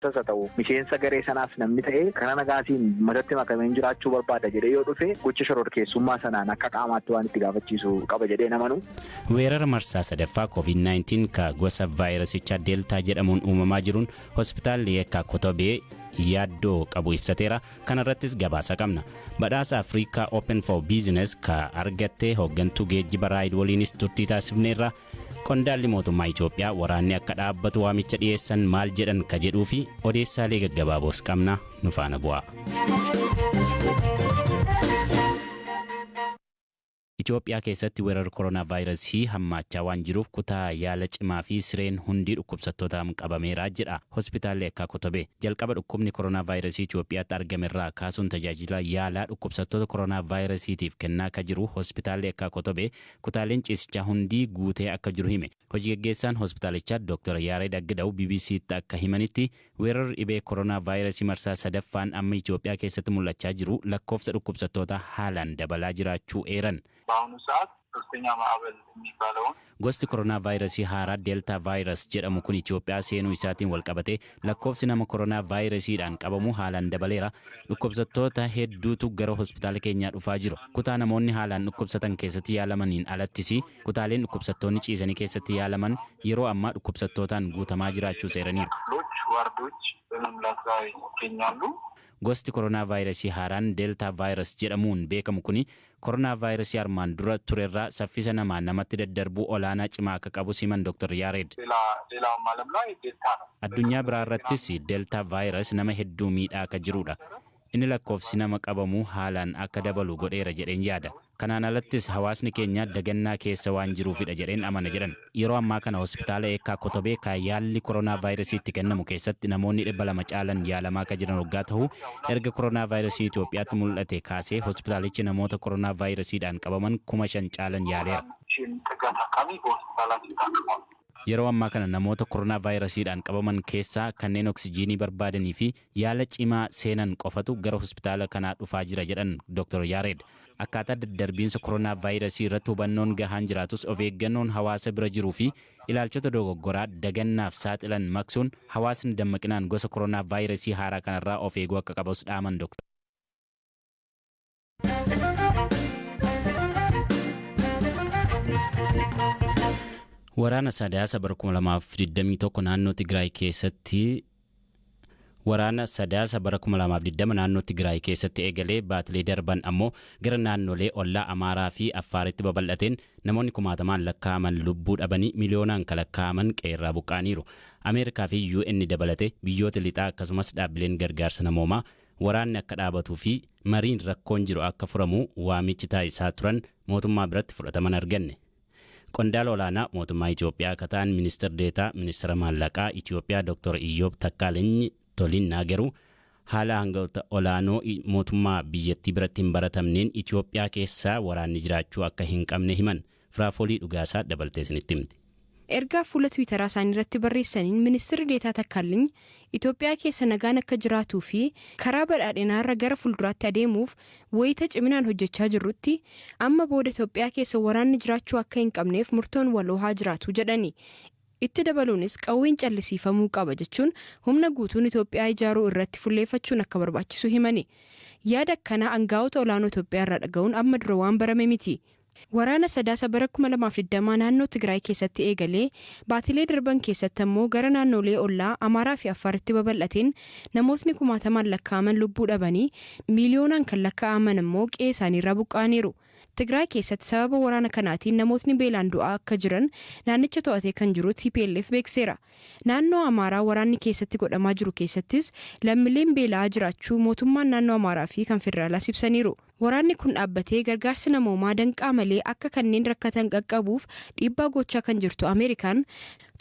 Haa ta'u, miseensa garee sanaas namni ta'e karaa nagaatiin uummatatti makameen jiraachuu barbaada jedhee yoo dhufe, gocha shororkeessummaa sanaan akka qaamaatti waan itti gaafachiisu qaba jedhee namanu. Weerara marsaa sadaffaa COVID-19 ka gosa vaayirasichaa Deeltaa jedhamuun uumamaa jiruun hospitaalli Eekkaa Kotobee yaaddoo qabu ibsateera. Kanarrattis gabaasa qabna. Badhaasa Afrikaa Open for Business ka argatte hooggantuu geejjiba Raayid waliinis turtii taasifneerra. Qondaalli mootummaa Itoophiyaa waraanni akka dhaabbatu waamicha dhiyeessan maal jedhan ka jedhuu fi odeessaalee gaggabaaboos qabna, nu faana bu'aa. Itoophiyaa keessatti weerarri koronaa vaayirasii hammaachaa waan jiruuf, kutaa yaala cimaa fi sireen hundi dhukkubsattootaan qabameera jedha hospitaalli Eekkaa Kotobee. Jalqaba dhukkubni koronaa vaayirasii Itoophiyaatti argamerraa kaasuun tajaajila yaalaa dhukkubsattoota koronaa vaayirasiitiif kennaa akka jiru hospitaalli Eekkaa Kotobee kutaaleen ciisichaa hundi guutee akka jiru hime. Hojii gaggeessaan hospitaalichaa Dr. Yaared Aggidaw BBCtti akka himanitti, weerarri dhibee koronaa vaayirasii marsaa sadaffaan amma Itoophiyaa keessatti mul'achaa jiru lakkoofsa dhukkubsattoota haalaan dabalaa jiraachuu eeran. በአሁኑ ሰዓት ሶስተኛ ማዕበል የሚባለውን Gosti koronaa vaayirasii haaraa Deeltaa vaayirас jedhamu kun Itoophiyaa seenuu isaatiin walqabate lakkoofsi nama koronaa vaayirasiidhaan qabamu haalaan dabaleera. Dhukkubsattoota hedduutu gara hospitaala keenyaa dhufaa jiru. Kutaa namoonni haalaan dhukkubsatan keessatti yaalamaniin alattis, kutaaleen dhukkubsattoonni ciisanii keessatti yaalaman yeroo ammaa dhukkubsattootaan guutamaa jiraachuu eeraniiru. ክፍሎች ዋርዶች በመሙላት ላይ ይገኛሉ። Gosti koronaa vaayirasii haaraan Deeltaa vaayirас jedhamuun beekamu kuni koronaa vaayirasii armaan dura turerraa saffisa namaa namatti daddarbuu olaanaa cimaa akka qabu himan Dr. Yaared. ሌላ ሌላውም ዓለም ላይ ዴልታ ነው። Addunyaa biraa irrattis Deeltaa vaayirас nama hedduu miidhaa akka jirudha. Inni lakkoofsi nama qabamuu haalaan akka dabalu godheera jedheen yaada. Kanaan alattis hawaasni keenya dagannaa keessa waan jiruufidha jedheen amana jedhan. Yeroo ammaa kana hospitaala Eekkaa Kotobee kan yaalli koronaa vaayirasiitti kennamu keessatti namoonni 200 caalan yaalamaa akka jiran waggaa ta'u, erga koronaa vaayirasii Itoophiyaatti mul'ate kaasee hospitaalichi namoota koronaa vaayirasiidhaan qabaman 5,000 caalan yaaleera. የሚጠጋ ታካሚ በሆስፒታላችን ታክሟል። Yeroo ammaa kana namoota koronaa vaayirasiidhaan qabaman keessaa kanneen oksijiinii barbaadanii fi yaala cimaa seenan qofatu gara hospitaala kanaa dhufaa jira jedhan Dr. Yaared. Akkaataa daddarbiinsa koronaa vaayirasii irratti hubannoon gahaan jiraatus, of eeggannoon hawaasa bira jiruu fi ilaalchota dogoggoraa dagannaaf saaxilan maqsuun hawaasni dammaqinaan gosa koronaa vaayirasii haaraa kanarraa of eeguu akka qabus dhaaman Dr. Waraana Sadaasa bara 2021 naannoo Tigraay keessatti Waraana Sadaasa bara 2020 naannoo Tigraay keessatti eegalee baatilee darban ammoo gara naannolee ollaa Amaaraa fi Affaaritti babal'ateen namoonni kumaatamaan lakkaa'aman lubbuu dhabanii, miliyoonaan kan lakkaa'aman qeerraa buqqaaniiru. Ameerikaa fi UN dabalate biyyoota lixaa akkasumas dhaabbileen gargaarsa namoomaa waraanni akka dhaabatuu fi mariin rakkoon jiru akka furamu waamichi taasisaa turan mootummaa biratti fudhataman arganne. Qondaala olaanaa mootummaa Itoophiyaa akka ta'an ministeer deetaa ministeera maallaqaa Itoophiyaa Dr. Iyyoob Takkaalenyi Tolinnaa garuu haala hangafoota olaanoo mootummaa biyyattii biratti hin baratamneen Itoophiyaa keessaa waraanni jiraachuu akka hin qabne himan. Firaafolii Dhugaasaa dabaltee isinitti himti. Ergaa fuula Tiwiitaraa isaanii irratti barreessaniin, ministeerri deetaa Takkaaliny Itoophiyaa keessa nagaan akka jiraatuu fi karaa badhaadhinaarra gara fuulduraatti adeemuuf wayita ciminaan hojjechaa jirrutti, amma booda Itoophiyaa keessa waraanni jiraachuu akka hin qabneef murtoon waloo haa jiraatu jedhani. Itti dabaluunis, qawween callisiifamuu qaba jechuun humna guutuun Itoophiyaa ijaaruu irratti fuulleeffachuun akka barbaachisu himani. Yaada akkanaa aangaa'ota olaanoo Itoophiyaa irraa dhaga'uun amma dura waan barame miti. Waraana Sadaasa bara 2020 naannoo Tigraay keessatti eegalee baatilee darban keessatti ammoo gara naannolee ollaa Amaaraa fi Affaaritti babal'ateen namootni kumaatamaan lakkaa'aman lubbuu dhabanii, miiliyoonaan kan lakkaa'aman ammoo qe'ee isaaniirraa buqqa'aniiru. Tigraay keessatti sababa waraana kanaatiin namootni beelaan du'aa akka jiran naannicha to'atee kan jiru TPLF beekseera. Naannoo Amaaraa waraanni keessatti godhamaa jiru keessattis lammiileen beela'aa jiraachuu mootummaan naannoo Amaaraa fi kan federaalaas ibsaniiru. Waraanni kun dhaabbatee gargaarsi namoomaa danqaa malee akka kanneen rakkatan qaqqabuuf dhiibbaa gochaa kan jirtu Ameerikaan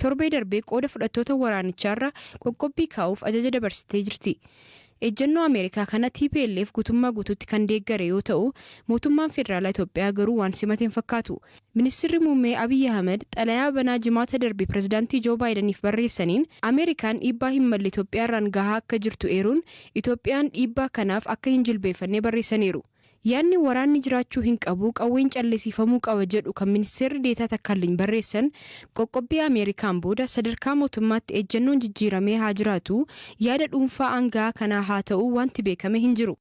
torbee darbee qooda fudhattoota waraanichaarra qoqqobbii kaa'uuf ajaja dabarsitee jirti. Ejjennoo Ameerikaa kana TPLF guutummaa guutuutti kan deeggare yoo ta'u, mootummaan federaalaa Itoophiyaa garuu waan simate hin fakkaatu. Ministeerri muummee Abiyyi Ahmed xalayaa banaa Jimaata darbe pirezidaantii Joo Baayidaniif barreessaniin Ameerikaan dhiibbaa hin malle Itoophiyaarraan gahaa akka jirtu eeruun, Itoophiyaan dhiibbaa kanaaf akka hin jilbeeffannee barreessaniiru. Yaadni waraanni jiraachuu hin qabu, qawween callisiifamuu qaba jedhu kan ministeerri deetaa Takkaalliin barreessan qoqqobbii Ameerikaan booda sadarkaa mootummaatti ejjennoon jijjiiramee haa jiraatu, yaada dhuunfaa aangaa kanaa haa ta'u, wanti beekame hin jiru.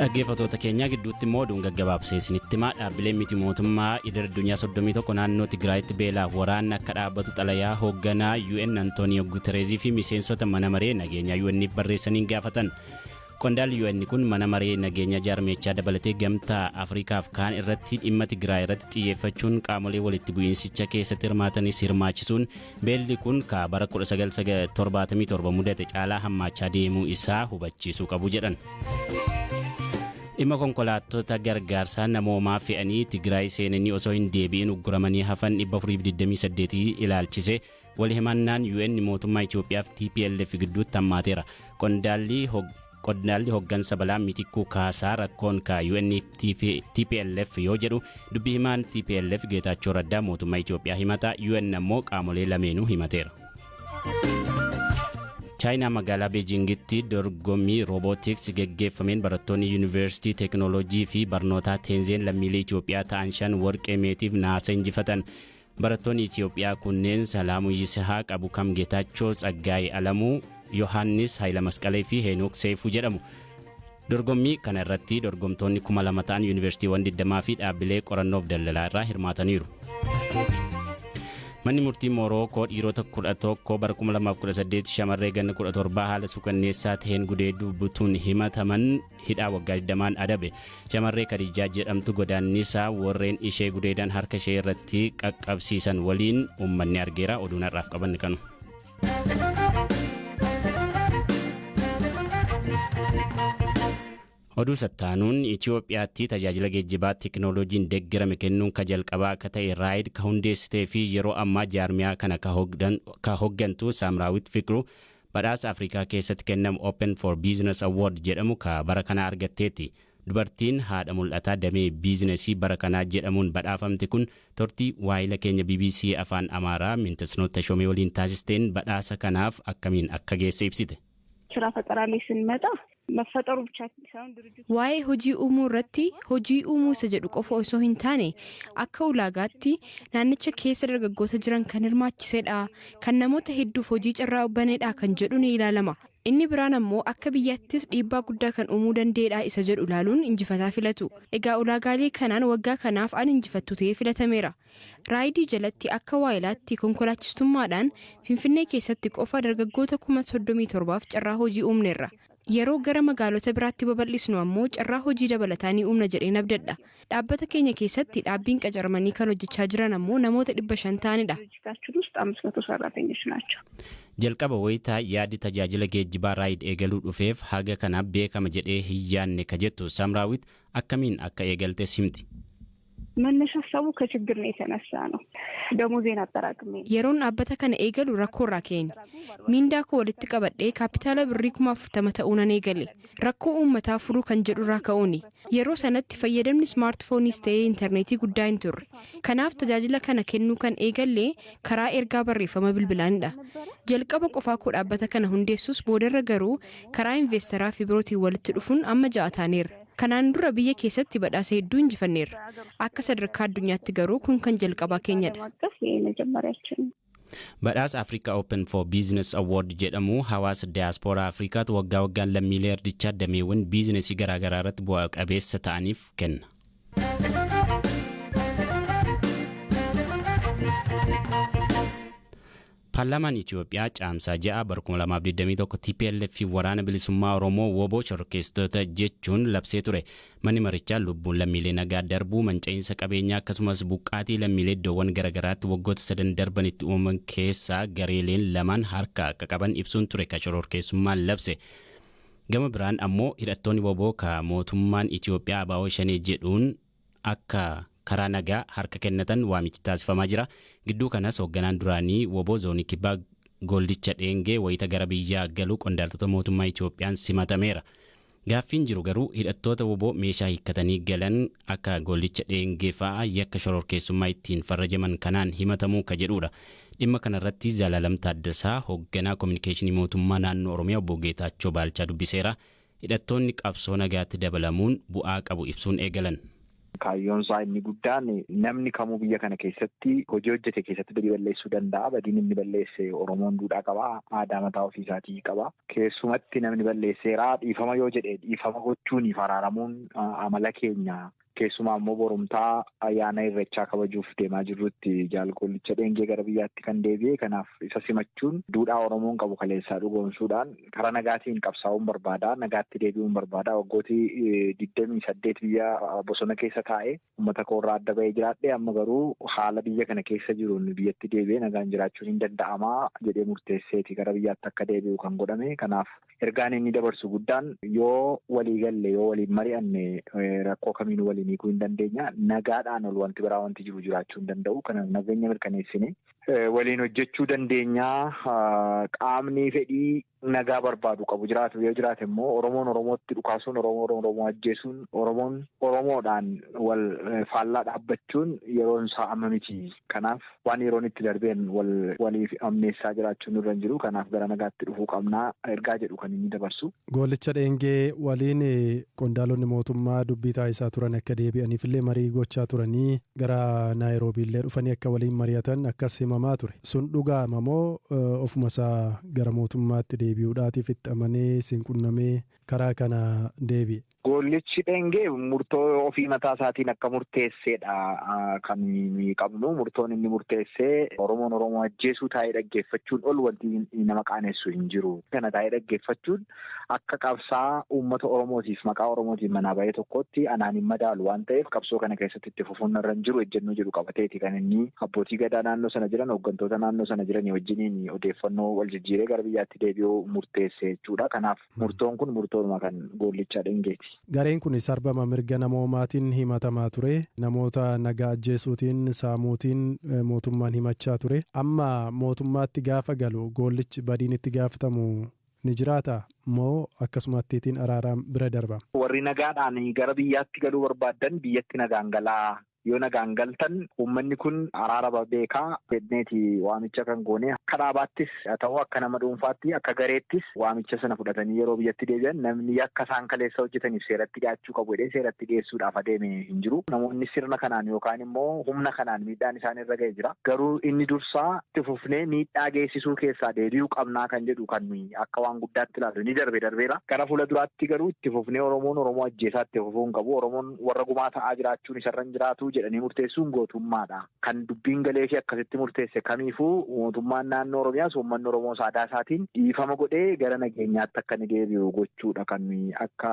Dhaggeeffattoota keenya, gidduutti immoo oduun gaggabaabsee isinitti himaa. Dhaabbileen miti mootummaa idil addunyaa 31 naannoo Tigraayitti beelaaf waraanni akka dhaabbatu xalayaa hoogganaa UN Antooniyo Gutereezii fi miseensota mana maree nageenyaa UN'if barreessaniin gaafatan. Qondaalli UN kun mana maree nageenyaa jaarmeechaa dabalatee Gamtaa Afrikaaf kaan irratti dhimma Tigraay irratti xiyyeeffachuun qaamolee walitti bu'iinsicha keessatti hirmaatanis hirmaachisuun beelli kun ka bara 1977 mudate caalaa hammaachaa deemuu isaa hubachiisuu qabu jedhan. Dhimma konkolaattota gargaarsaa namoomaa fe'anii Tigraay seenanii osoo hin deebi'in ugguramanii hafan 428 ilaalchise wal himannaan UN mootummaa Itoophiyaa fi TPLF gidduutti hammaateera. Qondaalli hoggansa balaa Mitikkuu Kaasaa rakkoon ka UN TPLF yoo jedhu, dubbii himaan TPLF Geetaachoo Raddaa mootummaa Itoophiyaa himata. UN ammoo qaamolee lameenuu himateera. Chaayinaa magaalaa Beejingitti dorgommii roobootiks geggeeffameen barattoonni Yuunivarsiitii Teekinooloojii fi Barnootaa Teenzeen lammiilee Itoophiyaa ta'an shan warqee, meetiif naasa injifatan. Barattoonni Itoophiyaa kunneen Salaamuu Yisihaaq, Abukam Geetaachoo, Tsaggaayee Alamuu, Yohaannis Haayila fi Heenook Seefuu jedhamu. Dorgommii kana irratti dorgomtoonni 2000 ta'an yuunivarsiitiiwwan 20 fi dhaabbilee qorannoof daldalaa irraa hirmaataniiru. Manni murtii Moorookoo dhiirota 11 bara 2018 shamarree ganna 17 haala suukanneessaa ta'een gudeeduu butuun himataman hidhaa waggaa 20 adabe. Shamarree Kadijaa jedhamtu godaannisaa warreen ishee gudeedan harka ishee irratti qaqqabsiisan waliin uummanni argeera. Oduun har'aaf qabanne kanu. Oduu sattaanuun, Itoophiyaatti tajaajila geejjibaa teekinooloojiin deeggarame kennuun ka jalqabaa akka ta'e Raayid ka hundeessitee fi yeroo ammaa jaarmiyaa kana ka hoggantu Saamraawit Fiqru badhaasa Afrikaa keessatti kennamu Open for Business Award jedhamu ka bara kana argatteetti. Dubartiin haadha mul'ataa damee biizinesii bara kanaa jedhamuun badhaafamte kun turtii waayila keenya BBC Afaan Amaaraa Mintasnoot Tashoomee waliin taasisteen badhaasa kanaaf akkamiin akka geesse ibsite. ስራ ፈጠራ ላይ ስንመጣ መፈጠሩ ብቻ ሳይሆን ድርጅቱ Waa'ee hojii uumuu irratti, hojii uumuu isa jedhu qofa osoo hin taane, akka ulaagaatti naannicha keessa dargaggoota jiran kan hirmaachisedha, kan namoota hedduuf hojii carraa banedha kan jedhu ni ilaalama. Inni biraan ammoo akka biyyaattis dhiibbaa guddaa kan uumuu danda'edha isa jedhu ilaaluun injifataa filatu. Egaa ulaagaalee kanaan waggaa kanaaf an injifattu ta'ee filatameera. Raayidii jalatti akka waayilaatti konkolaachistummaadhaan Finfinnee keessatti qofa dargaggoota 37,000f carraa hojii uumneerra. Yeroo gara magaalota biraatti babal'isnu ammoo carraa hojii dabalataa ni uumna jedheen abdadha. Dhaabbata keenya keessatti dhaabbiin qacaramanii kan hojjechaa jiran ammoo namoota 500 ta'anidha. ድርጅታችን ውስጥ 500 ሰራተኞች ናቸው። Jalqaba wayitaa yaadi tajaajila geejjibaa Raayid eegaluu dhufeef haga kana beekama jedhee hin yaadne ka jettu Samraawit akkamiin akka eegaltes himti. መነሻ ሀሳቡ ከችግር ነው የተነሳ ነው። ደሞዜን አጠራቅሜ ነው። Yeroon dhaabbata kana eegalu rakkoo irraa ka'een. Miindaa koo walitti qabadhee kaapitaala birrii 40,000 ta'uu nan eegale. Rakkoo uummataa furuu kan jedhu irraa ka'uuni. Yeroo sanatti fayyadamni ismaartifooniis ta'ee intarneetii guddaa hin turre. Kanaaf tajaajila kana kennuu kan eegalle karaa ergaa barreeffama bilbilaanidha. Jalqaba qofaa koo dhaabbata kana hundeessus, boodarra garuu karaa investeraa fi birootiin walitti dhufuun amma ja'a taaneerra. Kanaan dura biyya keessatti badhaasa hedduu injifanneerra. Akka sadarkaa addunyaatti garuu kun kan jalqabaa keenyadha. ዓለም አቀፍ ይሄ መጀመሪያችን ነው። Badhaasa Africa Open for Business Award jedhamu hawaasa diyaaspooraa Afrikaatu waggaa waggaan lammiilee ardichaa dameewwan biizinesii garaagaraa irratti bu'a qabeessa ta'aniif kenna. Paarlaamaan Itoophiyaa Caamsaa 6 bara 2021 TPLF fi Waraana Bilisummaa Oromoo WBO shororkeessitoota jechuun labsee ture. Manni marichaa lubbuun lammiilee nagaa darbuu, manca'iinsa qabeenyaa akkasumas buqqaatii lammiilee iddoowwan garaagaraatti waggoota sadan darbanitti uumaman keessaa gareeleen lamaan harka akka qaban ibsuun ture ka shororkeessummaan labse. Gama biraan ammoo hidhattoonni WBO ka mootummaan Itoophiyaa ABO Shanee jedhuun akka karaa nagaa harka kennatan waamichi taasifamaa jira. Gidduu kanas hoogganaan duraanii WBO zoonii kibbaa Goldicha Dheengee wayita gara biyyaa galu qondaaltota mootummaa Itoophiyaan simatameera. Gaaffiin jiru garuu hidhattoota WBO meeshaa hiikkatanii galan akka Goldicha Dheengee fa'aa yakka shororkeessummaa ittiin farrajaman kanaan himatamuu ka jedhudha. Dhimma kanarratti Zalaalam Taaddasaa hoogganaa koominikeeshinii mootummaa naannoo Oromiyaa obbo Geetaachoo Baalchaa dubbiseera. Hidhattoonni qabsoo nagaatti dabalamuun bu'aa qabu ibsuun eegalan. Kaayyoon isaa inni guddaan namni kamuu biyya kana keessatti hojii hojjete keessatti badii balleessuu danda'a. Badiin inni balleesse Oromoon duudhaa qaba. Aadaa mataa ofiisaatii qaba. Keessumatti namni balleesseeraa dhiifama yoo jedhe dhiifama gochuun araaramuun amala keenya. Keessumaa immoo borumtaa ayyaana irreechaa kabajuuf deemaa jirrutti Jaal Goollicha Dheengee gara biyyaatti kan deebi'e. Kanaaf isa simachuun duudhaa Oromoon qabu kaleessaa dhugoomsuudhaan karaa nagaatiin qabsaa'uun barbaada. Nagaatti deebi'uun barbaada. Waggootii 28 biyya bosona keessa taa'ee uummata koorraa adda ba'ee jiraadhe. Amma garuu haala biyya kana keessa jiruun biyyatti deebi'ee nagaan jiraachuun hin danda'amaa jedhee murteesseeti gara biyyaatti akka deebi'u kan godhame. Kanaaf ergaan inni dabarsu guddaan yoo walii galle, yoo waliin mari'anne, rakkoo kamiin waliin hiikuu hin dandeenya. Nagaadhaan ol wanti biraa wanti jiru jiraachuu hin danda'u. Kanaaf nageenya mirkaneessine waliin hojjechuu dandeenyaa. Qaamni fedhii nagaa barbaadu qabu jiraatu yoo jiraate immoo Oromoon Oromootti dhukaasuun, Oromoon Oromoo ajjeesuun, Oromoon Oromoodhaan wal faallaa dhaabbachuun yeroon isaa amma miti. Kanaaf waan yeroon itti darbeen wal waliif ammeessaa jiraachuun irra hin jiru. Kanaaf gara nagaatti dhufuu qabnaa ergaa jedhu kan inni dabarsu. Goollicha Dheengee waliin qondaalonni mootummaa dubbii taasisaa turan, akka deebi'aniifillee marii gochaa turanii, gara Naayiroobiillee dhufanii akka waliin mari'atan akkas himamaa ture. Sun dhugaama moo ofuma isaa gara mootummaatti deebi'uudhaatiif itti amanee siin qunnamee karaa kana deebi'e? Goollichi Dheengee murtoo ofii mataa isaatiin akka murteesseedha kan nuyi qabnu. Murtoon inni murteessee Oromoon Oromoo ajjeesuu taa'ee dhaggeeffachuun ol wanti nama qaanessu hin jiru. Kana taa'ee dhaggeeffachuun akka qabsaa uummata Oromootiif maqaa Oromootiin manaa bahee tokkotti anaan hin madaalu waan ta'eef, qabsoo kana keessatti itti fufuun irra hin jiru ejjennoo jedhu qabateeti kan inni abbootii gadaa naannoo sana jiran, hooggantoota naannoo sana jiranii wajjiniin odeeffannoo wal jijjiiree gara biyyaatti deebi'uu murteesse jechuudha. Kanaaf murtoon kun murtoodhuma kan Goollichaa Dhengeeti. Gareen kun sarbama mirga namoomaatiin himatamaa ture. Namoota nagaa ajjeesuutiin, saamuutiin mootummaan himachaa ture. Amma mootummaatti gaafa galu Goollichi badiin itti gaafatamu ni jiraata moo akkasumattiitiin araaraan bira darba? Warri nagaadhaan gara biyyaatti galuu barbaaddan biyyatti nagaan galaa. Yoo nagaan galtan uummanni kun araara beekaa jedhneeti waamicha kan goone. Akka dhaabaattis haa ta'u, akka nama dhuunfaatti, akka gareettis waamicha sana fudhatanii yeroo biyyatti deebi'an namni yakka isaan kaleessa hojjetaniif seeratti dhiyaachuu qabu jedhee seeratti dhiyeessuudhaaf adeeme hin jiru. Namoonni sirna kanaan yookaan immoo humna kanaan miidhaan isaan irra ga'e jira. Garuu inni dursaa itti fufnee miidhaa geessisuu keessaa deebi'uu qabnaa kan jedhu kan nuyi akka waan guddaatti ilaallu ni darbe darbeera. Gara fuula duraatti garuu itti fufnee Oromoon Oromoo ajjeesaa itti fufuu hin qabu. Oromoon warra gumaa ta'aa jiraachuun isarra hin jiraatu jedhanii murteessuun gootummaadha. Kan dubbiin galee fi akkasitti murteesse kamiifuu mootummaan naannoo Oromiyaas uummanni Oromoo aadaa isaatiin dhiifama godhee gara nageenyaatti akka inni deebi'u gochuudha kan akka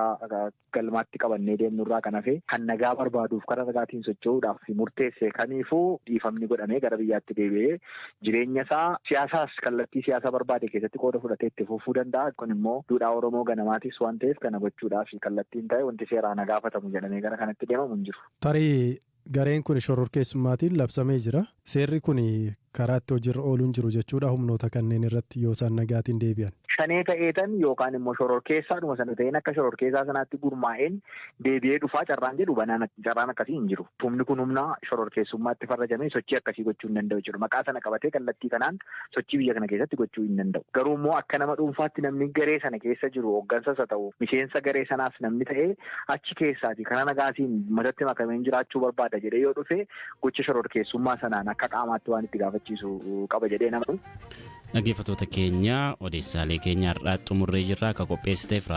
galmaatti qabannee deemnurraa kan hafe, kan nagaa barbaaduuf karaa nagaatiin socho'uudhaaf murteesse kamiifuu dhiifamni godhamee gara biyyaatti deebi'ee jireenya isaa siyaasaas kallattii siyaasaa barbaade keessatti qooda fudhatee itti fufuu danda'a. Kun immoo duudhaa Oromoo ganamaatis waan ta'eef, kana gochuudhaaf kallattiin ta'e wanti seeraan gaafatamu jedhamee gara kanatti deemamu hin jiru. Tarii gareen kun shororkeessummaatiin labsamee jira. Seerri kun karaa itti hojiirra ooluun jiru jechuudha humnoota kanneen irratti yoo isaan nagaatiin deebi'an. Shanee ta'eetan yookaan immoo shororkeessaadhuma sana ta'een akka shororkeessaa sanaatti gurmaa'een deebi'ee dhufaa carraan jedhu banaan carraan akkasii hin jiru. Humni kun humna shororkeessummaatti farrajamee sochii akkasii gochuu hin danda'u jechuudha. Maqaa sana qabatee kallattii kanaan sochii biyya kana keessatti gochuu hin danda'u. Garuu immoo akka nama dhuunfaatti namni garee sana keessa jiru, hooggansas haa ta'u miseensa garee sanaas namni ta'ee achi keessaati karaa nagaatiin matatti makameen jiraachuu barbaada jedhee yoo dhufe, gocha shororkeessummaa sanaan akka qaamaatti waan itti gaafachiisu qaba jedhee nama. Dhaggeeffattoota keenya, odeessaalee keenya har'aa xumurree jirra. Akka qopheessiteef